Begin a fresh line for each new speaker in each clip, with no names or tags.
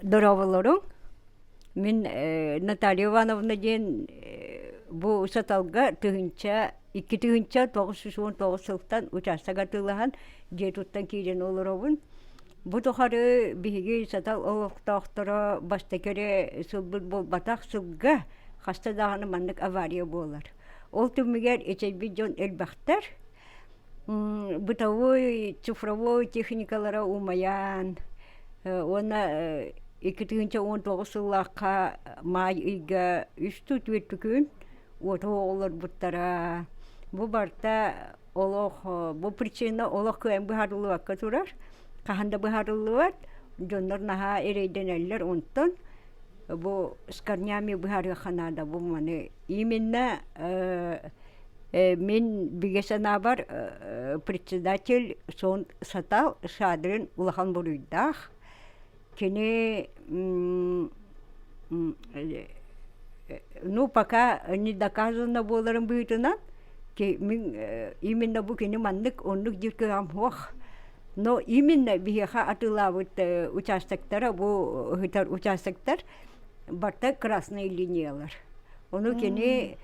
Дорооболоруҥ. Мин Наталья Ивановна диэн бу Саталга 2000 2099 сылтан учаастак атыылаһан дьиэ туттан киирэн олоробун. Бу тухары биһиги Сатал олохтоохторо бастакы эрэ сылбыт буолбатах сылга хаста даҕаны маннык авария буолар. Ол түмүгэр эчэйбит дьон элбэхтэр. Бытовой, цифровой техникалара умайан уонна 2019 сыллаахха маай ыйга үс түөрт күн уоту олорбуттара. Бу барыта олох бу причина олох кыайан быһаарыллыбакка турар. Хаһан да быһаарыллыбат. Дьоннор наһаа эрэйдэнэллэр онтон бу с корнями быһаарыахха наада бу маны именно мин бигэ санаабар председатель сон Сатал Шадрин улахан буруйдаах. Кини ну пока не доказано буоларын быһыытынан мин именно бу кини маннык оннук диир кыаҕым суох. Но именно биһиэхэ атыылаабыт участоктара бу ыһытар участоктар барыта красная линиялар. Ону кини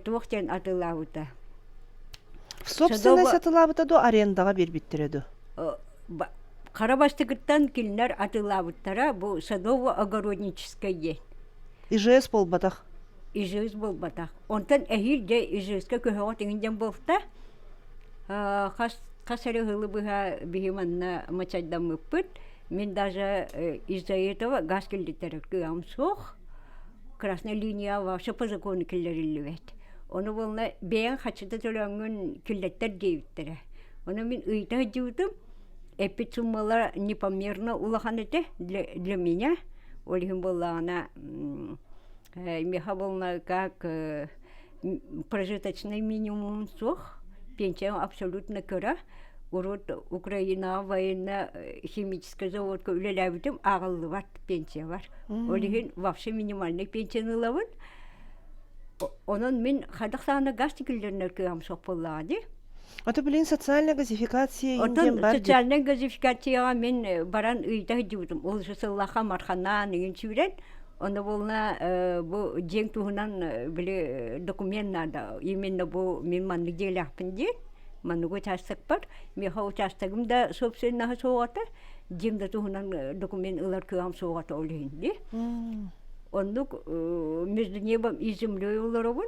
туох диэн атыылаабыта?
Собственность атыылаабыта дуо, арендаҕа биэрбиттэрэ дуо?
Хара бастакыттан кинилэр атыылаабыттара бу садово-огородническай диэн.
ИЖС буолбатах.
ИЖС буолбатах. Онтон эһиил дьэ ИЖС-ка көһөҕө тиҥин диэн буолта. Хас хас эрэ ыһылы быһа биһи манна мачайдаммыппыт. Мин даже из-за этого газ киллиттэрэр кыаҕым суох. Красная линия вообще по закону киллэриллибэт. Ону буолла бэйэҥ хаччыта төлөөҥҥүн киллэттэр диэбиттэрэ. Ону мин ыйыта сылдьыбытым. Эппит суммалара непомерно улахан этэ для, для меня. Ол иһин буоллаҕына миэхэ буолла как прожиточный минимум суох. Пенсиям абсолютно кыра. Урут Украинаҕа военно-химическай заводка үлэлээбитим ааҕыллыбат пенсиябар. Ол иһин вообще минимальный пенсияны ылабын. Онон мин хайдах саҕана газ киллэринэр кыаҕым суох буоллаҕа дии.
Ото билин социальная газификация
Оттон
диэн бар
социальная газификацияҕа мин баран ыйыта сылдьыбытым. Ол сыллаха марханаан ыйын сүүрэн, ону буолла бу дьиэҥ туһунан били документ надо. Именно бу мин маннык дьиэлээхпин диэн. Маннык учаастакпар. Миэхэ учаастагым да собственноһа суох этэ. Дьиэм да туһунан документ ылар кыаҕым суох этэ ол иһин дии. Оннук между небом и землей олоробун.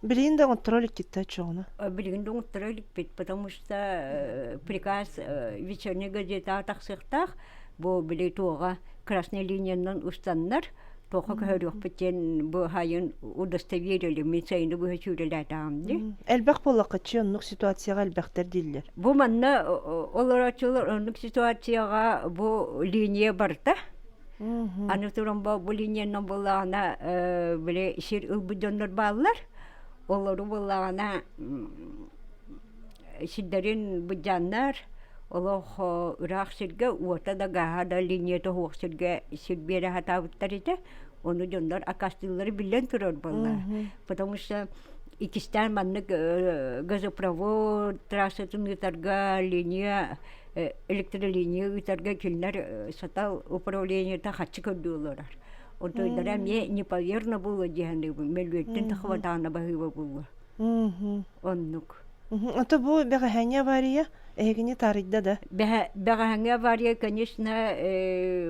Билигин да оҥотторо иликкит чоҕуна?
Билигин да оҥотторо иликпит, потому что приказ вечерняя газетаҕа тахсыахтаах. Бу били туоҕа красная линиянан устаннар, туохха көһөрүөхпүт диэн бу хайын удостоверили, мин сайыны быһа сүүрэлээтэҕим дии.
Элбэх буоллаххытчы оннук ситуацияҕа элбэхтэр дииллэр.
Бу манна олорооччулар оннук ситуацияҕа бу линия барыта. Аны туран бу линиянан буоллаҕына били сир ылбыт дьоннор бааллар. Олору буоллаҕына сирдэрин быдьааннар олох ыраах сиргэ уота да гааһа да линията суох сиргэ сир биэрэ сатаабыттар этэ. Ону дьоннор аккаастыыллара биллэн турар буолла. Потому что иккистээн маннык газопровод трассатын ыытарга линия электролиния ыытарга кинилэр сатал управлениета хаччы көрдүү олорор. Онтойдара эмиэ неповерно было диэхэнибин мөлүөттэн тахватаана баһыыба булла. Оннук.
Ото бу бэҕэһээҥҥи авария эһигини таарыйда да?
Бэҕэһээҥҥи авария, конечно,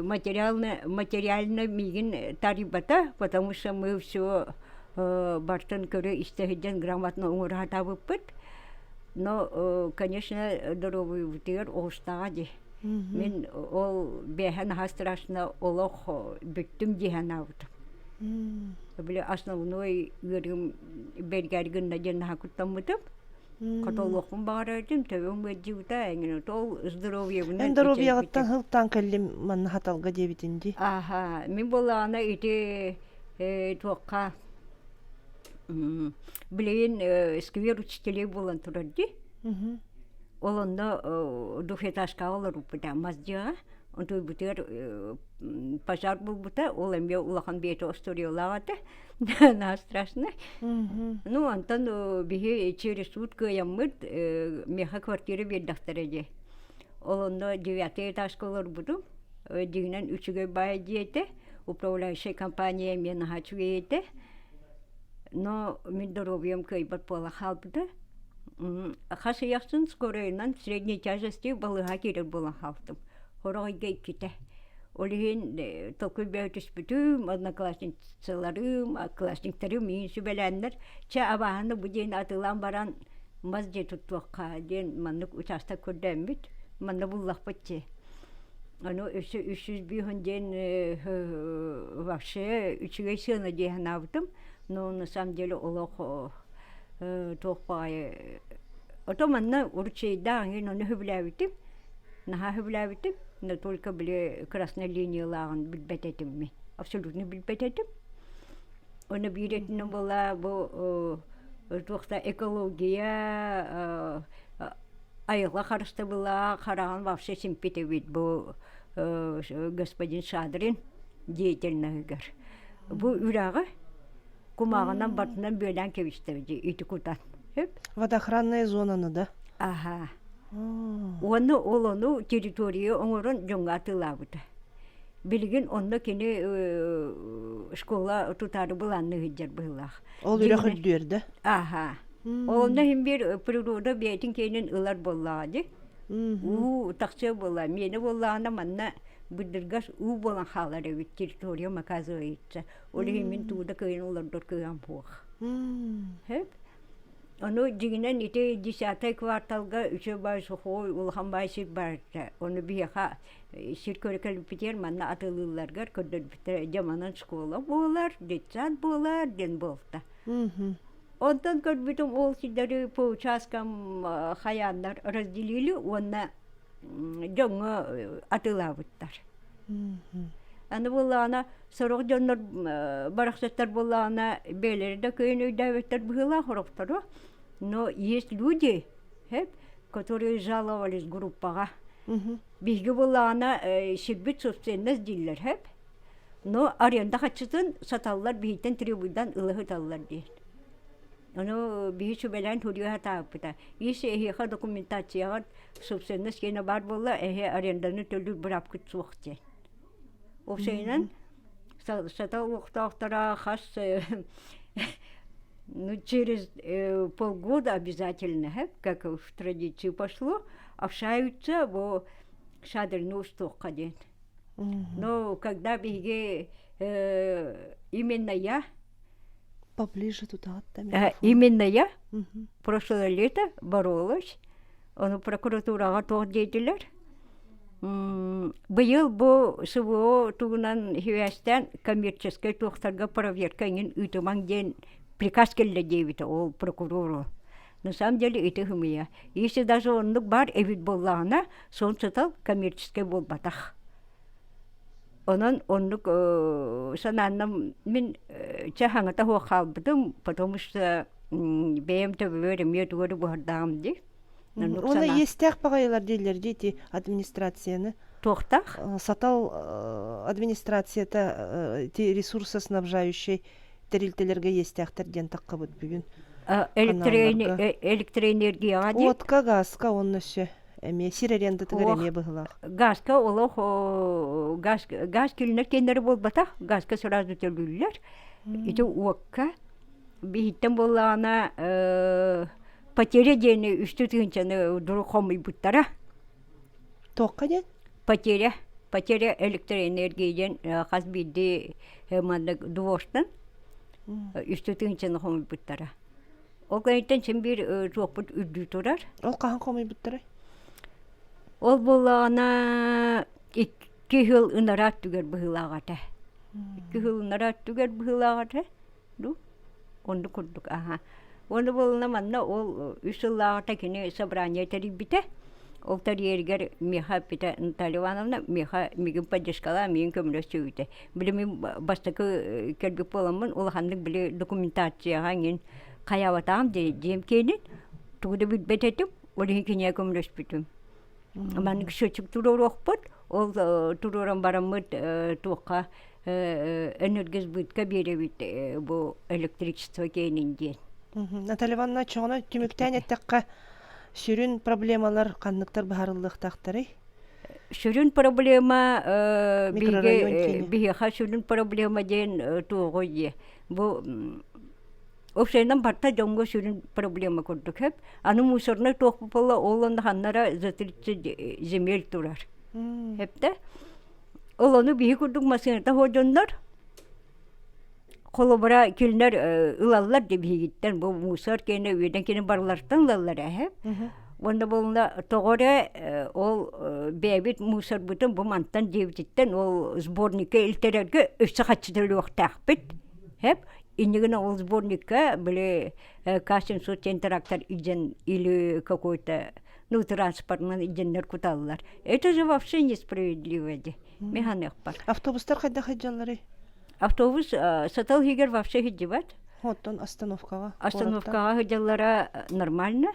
материально, материально миигин таарыйбата, потому что мы все бартын көрө истэ сылдьан грамотно оҥоро сатаабыппыт. Но, конечно, доруобуйабытыгар оҕустаҕа дии. Мин ол бэйэһэ наһаа страшно олох бүттүм дии санаабытым. Били основной ыарыым бэргээри гынна диэн наһаа куттаммытым. Хотолуохпун баҕарар этим, төбөм ыалдьыбыта, эҥин ол здоровьебынан
Эн доруобуйаҕыттан сылтаан кэллим манна хаталга диэбитин дии.
Аха, мин буоллаҕына ити туохха билигин сквер учителей буолан турар дии. Ол онно двухэтажкаҕа олорбуппута мас дьиэҕэ. Онтуйбутугар пожар булбута, ол эмиэ улахан бэйэтэ остуоруйалаах этэ. Наһаа страшно. Ну, онтон биһи через суд кыайаммыт, миэхэ квартира биэрдэхтэрэ дии. Ол онно девятый этажка олорбутум. Дьиҥинэн үчүгэй баай дьиэ этэ, управляющай компания эмиэ наһаа үчүгэй этэ. Но мин доруобуйам кыайбат буола хаалбыта. Хас ый ахсын скорайынан средней тяжести балыыһа киирэр буолан хаалтым. Сорох ыйга иккитэ. Ол иһин толкуй бөҕө түспүтүм, одноклассницаларым, одноклассниктарым миигин сүбэлээннэр, чэ абааһыны бу диэн атыылаан баран мас дьиэ туттуохха диэн маннык учаастак көрдөөммүт, манна буллахпыт дии. Ону өссө 305 диэн вообще үчүгэй сыана дии санаабытым. Но на самом деле олох туох баҕайы ото манна уручейдаах иҥин ону сөбүлээбитим. Наһаа сөбүлээбитим. Но только били красная линиялааҕын билбэт этим мин. Абсолютно билбэт этим. Ону биир өттүнэн буолла бу туох да экология айылҕа харыстабыла хараҕын вообще симпит эбит бу господин Шадрин деятельноһыгар. Бу үрэҕи кумааҕынан бартынан бүөлээн кэбистэ ити кутан.
Водоохранная зонаны да?
Аха. Уонна ол ону территория оҥорон дьоҥҥо атыылаабыта. Билигин онно кини школа тутаары былаанныы сылдьар быһыылаах.
Ол үрэх үрдүөр да?
Аха. Онно иһин биир природа бэйэтин киэнин ылар буоллаҕа дии. Уу тахсыа буолла. Миэнэ буоллаҕына манна быдыргас уу буолан хаалар эбит территориям оказывается. Ол иһин мин тугу да кыайан олордор кыаҕым суох. Сөп. Ону дьиҥинэн ити десятай кварталга үчүгэй баай сухой улахан баай сир баар этэ. Ону биһиэхэ сир көрө кэлбиппитигэр манна атыылыылларыгар көрдөрбүттэрэ дьэ манан школа буолар, детсад буолар диэн буолта. Онтон көрбүтүм ол сирдэри по участкам хайааннар разделили уонна дьоҥҥо атыылаабыттар. Аны буоллаҕына сорох дьоннор барахсаттар буоллаҕына бэйэлэрэ да кыайан өйдөөбөттөр быһыылаах сорохтору. Но есть люди, которые жаловались группаҕа. Биһиги буоллаҕына сирбит собственность дииллэр сөп. Но аренда хаччытын саталлар биһиттэн требуйдан ыла сыталлар диэн. Ону биһи сүбэлээн суруйа сатаабыппыта. Если эһиэхэ документацияҕа собственность киэнэ баар буолла, эһи аренданы төлүүр быраапкыт суох диэн. Уопсайынан сата олохтоохторо хас ну, через полгода обязательно, как в традицию пошло, общаются бу шадрины устуохха диэн. Но когда биһиги именно я
Поближе туда
Именно я прошлое лето боролась. Ону прокуратураҕа туох диэтилэр? Быйыл бу СВО тугунан сибээстээн коммерческай туохтарга проверка иҥин ыытымаҥ диэн приказ кэллэ диэбитэ ол прокурору. На самом деле ити ымыйа. Если даже оннук баар эбит буоллаҕына, сон сытал коммерческай буолбатах. Онон оннук санааннам мин чэ хаҥата суох хаалбытым, потому что бэйэм төбөбөр эмиэ тугу эрэ буһардааҕым дии.
Уонна иэстээх баҕайылар дииллэр дии ити администрацияны.
Туохтаах?
Сатал администрацията ити ресурсоснабжающай тэрилтэлэргэ иэстээхтэр диэн таххабыт бүгүн.
Электроэнергияҕа дии?
Уотка, газка уонна өссө эмиэ сир арендатыгар эмиэ быһылаах.
Газка олох газ газ килинэр киэннэри буолбатах, газка сразу төлүүллэр. Ити уокка биһиттэн буоллаҕына потеря диэни үстүү тыһыынчаны дуру хомуйбуттара.
Туохха диэн?
Потеря потеря электроэнергии диэн хас биирдии маннык двортан үстүү тыһыынчаны хомуйбуттара. Ол кэнниттэн син биир туохпут үрдүү турар.
Ол хаһан хомуйбуттарай?
Ол буоллаҕына икки сыл ынараа өттүгэр быһыылаах этэ. Икки сыл ынараа өттүгэр быһыылаах этэ дуу оннук курдук аһа. Уонна буоллаҕына манна ол үс сыллааҕыта кини собрание тэрийбитэ. Ол тэрийэригэр миэхэ эппитэ Наталья Ивановна миэхэ миигин поддержкалаа, миигин көмөлөс Били мин бастакы кэлбит буоламмын улаханнык били документацияҕа иҥин хайаабатаҕым дьиэм киэнин тугу да билбэт этим, ол иһин киниэхэ көмөлөспүтүм. Маннык счетчик туруоруохпут, ол туруоран бараммыт туохха энергосбытка биэрэбит бу электричество киэнин диэн.
Наталья Ивановна, чоҕуна түмүктээн эттэххэ, сүрүн проблемалар ханныктар быһаарыллыахтаахтарый?
Сүрүн проблема
Микрорайон киинэ.
биһиэхэ сүрүн проблема диэн туоҕуй диye. Бу Общайынан барта дьоҥҥо сүрүн проблема курдук сөп. Аны мусорнай туох буолла ол онно ханнара за 30 земель турар. Сөптө. Ол ону биһи курдук массыыната дьоннор холобура кинилэр ылаллар дии биһигиттэн бу мусор киэнэ үөдэн кини барыларыттан ылаллар ээ. Уонна буолла тоҕо эрэ ол бэйэбит мусорбытын бу мантан диэбититтэн ол сборникка илтэрэргэ өссө хаччы төлүөхтээхпит. Сөп. Иннигинэ ол сборникка били К-700 диэн трактор илдьэн или какой-то ну транспортынан илдьэннэр куталлар. Это же вообще несправедливо дии. Мин саныахпар.
Автобустар хайдах сылдьалларый?
Автобус Сатал иһигэр вообще сылдьыбат.
Оттон остановкаҕа?
Остановкаҕа сылдьаллара нормально.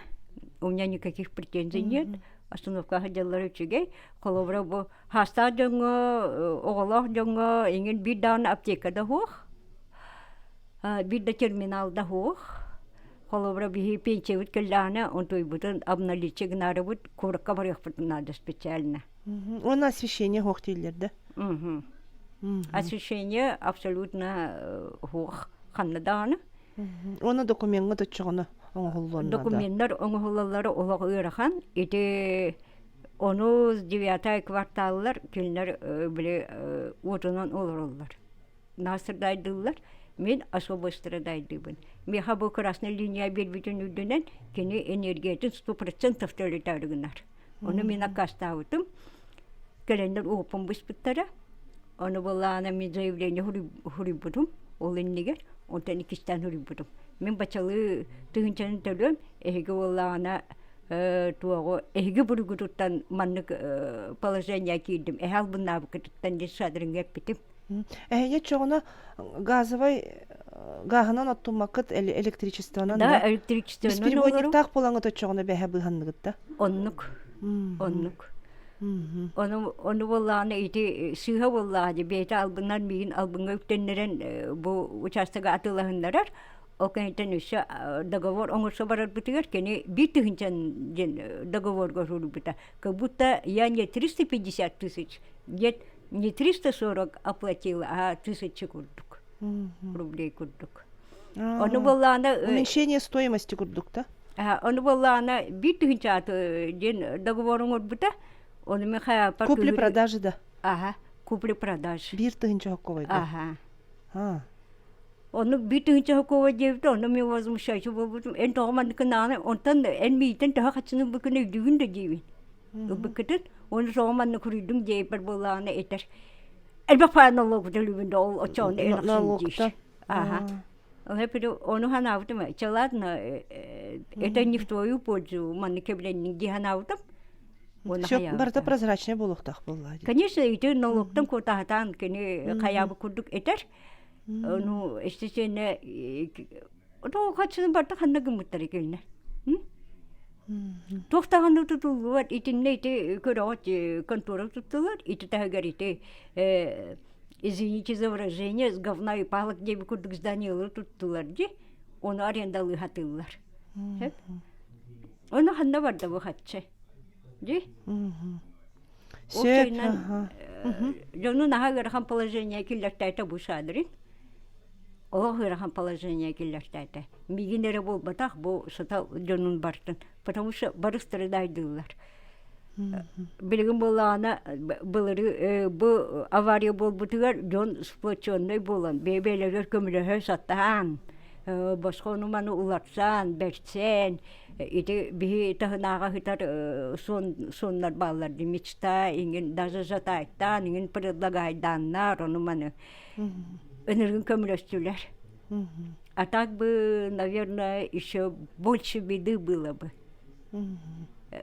У меня никаких претензий нет. Остановкаҕа сылдьаллара үчүгэй. Холобура бу хаастаах дьоҥҥо, оҕолоох дьоҥҥо иҥин биир даҕаны аптека да суох, биир да терминал да суох. Холобура биһи пенсиябыт кэллэҕинэ онтуйбутун обналичие гынаарыбыт куоракка барыахпытын наада специально.
Уонна освещение суох дииллэр да?
Освещение абсолютно суох ханна даҕаны.
Уонна докумеҥҥа оччоҕуна оҥоһуллуон наада.
Докуменнар оҥоһуллаллара олох ыарахан. Ити Ону девятая кварталлар кинилэр били уотунан олороллор. Наасырдайдыыллар. Мин особо страдайдыыбын. Миэхэ бу красная линия биэрбитин үрдүнэн кини энергиятын 100% төлөтөөрү гынар. Ону мин аккаастаабытым. Кэлэннэр уоппун быспыттара. Ону былаана мин заявление суруйбутум ол иннигэр. Онтон иккистээн суруйбутум. Мин бачалыы тыһыынчаны төлүөм, эһиги буоллаҕына туоҕу эһиги буруйгутуттан маннык положение киирдим эһэ албыннаабыккытыттан диэн Шадриҥҥа эппитим.
Эһиги оччоҕуна газовай гааһынан оттуммаккыт электричествонан
да электричествонан
бесперебойниктаах буолаҥҥыт оччоҕуна бэһэ быыһанныгыт да
оннук оннук ону ону буоллаҕына ити сыыһа буоллаҕа дии бэйэтэ албыннар миигин албыҥҥа үктэннэрэн бу учаастагы атыылаһыннарар Ол кэнниттэн өссө договор оҥорсо барарбытыгар кини биир тыһыынчан диэн договорга суруйбута. Как будто я не 350 тысяч, нет, не 340 оплатила, а тысяча курдук, рублей курдук. Ону буоллаҕына
Уменьшение стоимости курдук да?
Ону буоллаҕына биир тыһыынча диэн договор оҥорбута. Ону мен хайааппар
Купли-продажи да?
Ага, купли-продажи.
Биир тыһыынча хоккобойга?
Ага. Оннук биир тыһыынча сокуоба диэбитэ, онно мин возмущайся буолбутум. Эн тоҕо маннык гынаҕыный? Онтон эн миигиттэн төһө хаччыны ылбыккын өйдүүгүн да диибин. Ылбыккытын уонна тоҕо маннык суруйдуҥ диэбиппэр буоллаҕына этэр. Элбэх паа налогу төлүүбүн да ол оччоҕуна эн ахсын диир. Аха. Ону санаабытым, чэ ладно, это не в твою пользу, маннык кэбилэнниҥ дии санаабытым.
Все барыта прозрачнай буолуохтаах буолла.
Конечно, ити налогтан куотаһатаан кини хайаабы курдук этэр. Ну, естественно, тоҕо хаччыны барда ханна гыммыттар икиннэ. Туох даҕаны тутуллубат итиннэ ити көрөҕүт контора туттулар ити таһыгар ити извините за выражение с говна и палок диэби курдук зданиелары туттулар дии ону арендалыы сатыыллар ону ханна барда бу хаччы дии
Сөп.
Дьону наһаа ыарахан положение киллэртээтэ бу Шадрин. Олох ыарахан положение киллэртээтэ. Миигин эрэ буолбатах бу сата дьонун бартын. Потому что бары страдайдыыллар. Билигин буоллаҕына былыры бу авария буолбутугар дьон сплоченный буолан бэйэ-бэйэлэригэр көмөлөһө сатаан босхо ону-маны уларсан, бэрсэн Ити биһи таһынааҕа сытар суоннар бааллар дии мечта иҥин даже жатайтаан иҥин предлагайдааннар ону маны ынырыгын көмөлөстүлэр. А так бы, наверное, еще больше беды было бы.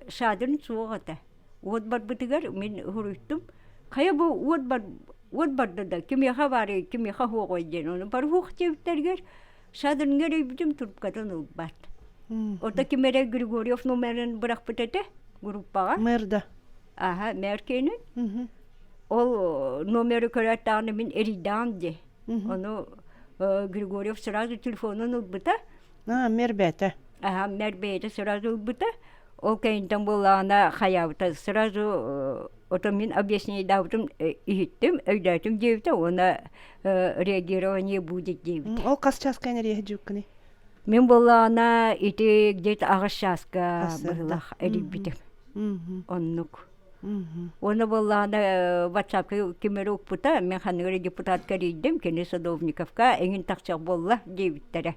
Шадрин суох этэ. Уот барбытыгар мин суруйдум. Хайа бу уот бар уот барда да кимиэхэ баарый, кимиэхэ суоҕуй диэн ону бары суох диэбиттэригэр Шадринҥа эрийбитим трубкатын ылбат. Ото ким эрэ Григорьев номерын бырахпыт этэ группаҕа.
Мэр да.
Аха, мэр киэнин. Ол номеры көрөөт даҕаны мин эрийдэҕим дии. Ону Григорьев сразу телефонун ылбыта.
А, мэр бэйэтэ.
Аха, мэр бэйэтэ сразу ылбыта. Ол кэнниттэн буоллаҕына хайаабыта сразу. Отон мин объяснениедаабытым иһиттим, өйдөөтүм диэбитэ уонна реагирование будет диэбитэ.
Ол хас чааска энэриэһэ дьүүккүнүй?
Мин буоллаҕына ити где-то аҕыс чааска быһыылаах эрийбитим. Оннук. Уонна буоллаҕына WhatsApp-ка ким эрэ укпута, мин ханнык эрэ депутатка эрийдим, кини Садовниковка эҥин тахсыах буолла диэбиттэрэ.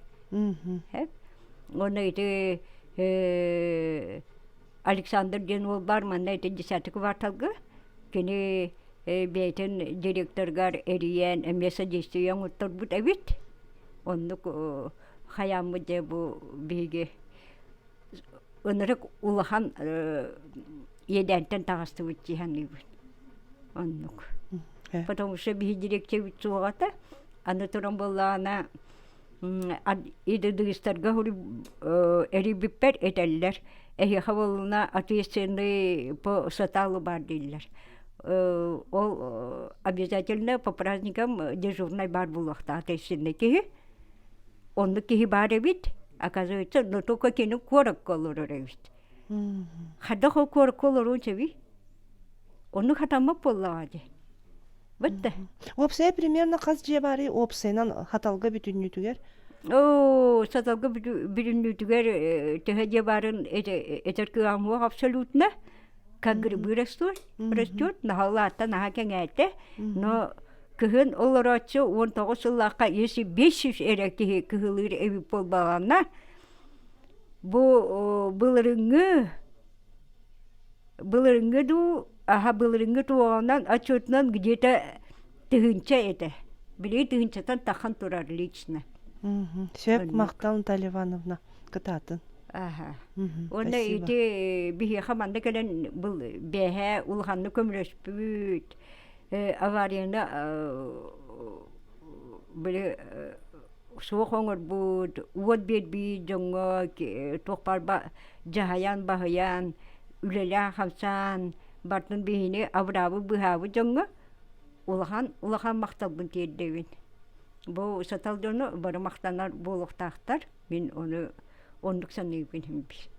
Уонна ити Александр диэн уол баар манна ити десятый кварталга кини бэйэтин директорыгар эрийэн эмиэ содействие оҥотторбут эбит. Оннук хайааммыт дьэ бу биһиги ынырык улахан иэдээнтэн таҕыстыбыт дии саныыбын. Оннук. Потому что биһи директорбыт суох этэ. Аны туран буоллаҕына идыдыыстарга эрийбиппэр этэллэр эһиэхэ буоллуна ответственный по саталу баар дииллэр ол обязательно по праздникам дежурнай баар буолуохтаах ответственный киһи оннук киһи баар эбит оказывается но только кини куоракка олорор эбит хайдах ол куоракка олоруон сөбүй оннук хатаммат буоллаҕа дии Бытта.
Уопсайа примерно хас дьиэ баарый уопсайынан Хаталга бүтүннүүтүгэр?
Оо, Саталга бүтүннүүтүгэр төһө дьиэ баарын этэр кыаҕым суох абсолютно. Как грибы растут, растет, наһаа наһаа кэҥээтэ. Но кыһын олорооччу 19 сыллаахха если 500 эрэ киһи кыһылыыр эбит буолбаҕына, бу былырыҥҥы Былырыҥҥы дуу, аһа былырыҥҥы туоҕунан отчетунан где-то тыһыынча этэ. Били тыһыынчаттан таххан турар лично.
Сөп, махтал Наталья Ивановна. Кытаатын.
Аха. Уонна ити биһиэхэ манна кэлэн был бэһэ улаханнык көмөлөспүт аварияны били суох оҥорбут, уот биэрбит дьоҥҥо туох баар дьаһайан, баһыйан, үлэлээн-хамсаан бардын биһини абыраабыт, быыһаабыт дьоҥҥо улахан улахан махталбын тиэрдэбин. Бу сатал дьону бары махтанар буолуохтаахтар. Мин ону оннук саныыбын син биир.